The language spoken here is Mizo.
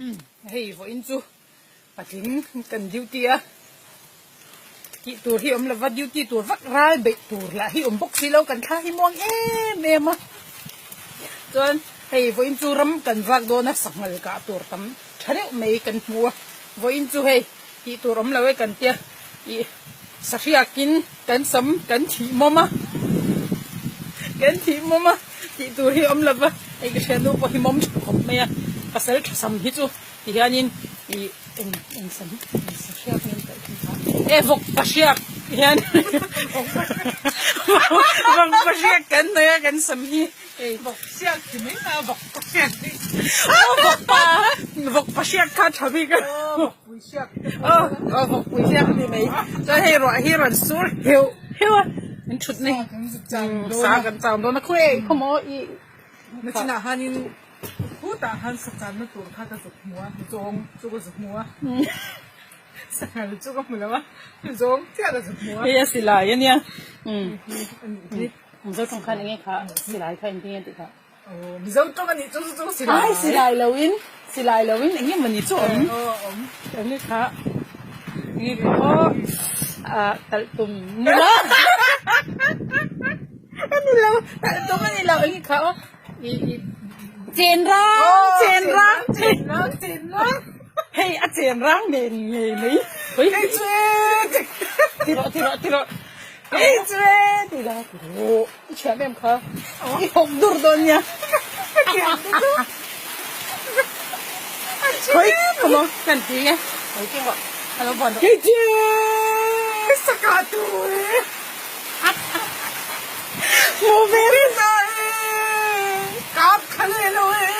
Hei vawiin chu patling kan duty a, tih tur hi awm lova duty tur vak ral beih tur lah hi awm bawk si lo kan thla hi muang em em a, chuan hei vawiin chu ram kan vak dawn a sanghal kah tur tam tha deuh mai kan hmu a, vawiin chu hei tih tur awm lo e kan tia ih sahriakin kan sam kan thih mawm a, kan thih mawm a. Tih tur hi awm lova, hei ka hriat nu pawh hi mawm tha khawp mai a, pasal tha sam hi chu ti hianin ih eng eng sam eng sa hriak nge tih hi kha e vawk pa hriak hian vawk pa hriak kan hnawih a kan sam hi hei vawk hriak ti mai ta vawk pa hriak hi aw vawk pa vawk pa hriak kha tha bik a aw vawk pui hriak aw aw vawk pui hriak ti mai chuan hei ruah hi rawn sur heuh heuh a. Min thut ni. Sa kan chang dawn a khawi khaw maw i. Nachinah hanin khutah han sa channa tur kha ka zuk hmu a, zawng chu ka zuk hmu a. Sanghal chu ka hmu lo a, zawng chiah ka zuk hmu a. Hei a silai a nia. Mizo tawng khan enge kha silai kha engtin nge tih kha. Mizo tawng a nih chu chu silai. Ai silai loin silai loin enge mawni chu awm. Awm. Enge kha enge kha aw ah talh tum ni lo. A ni lo talh tum a ni lo enge kha aw i i chen rang chen rang chen rang chen rang. Hei a chen rang nen ngei mai. Hei chu e. Ti rawh ti rawh ti rawh. Hei chu e ti la ti rawh. I thiam em kha? I hawk dur dawn nia. Khawi come on kan ti nge. Khawi keng rawh. A lo buan rawh. Hei chu e saka tu e. Hmu ve rin e. Kap kha le lo e.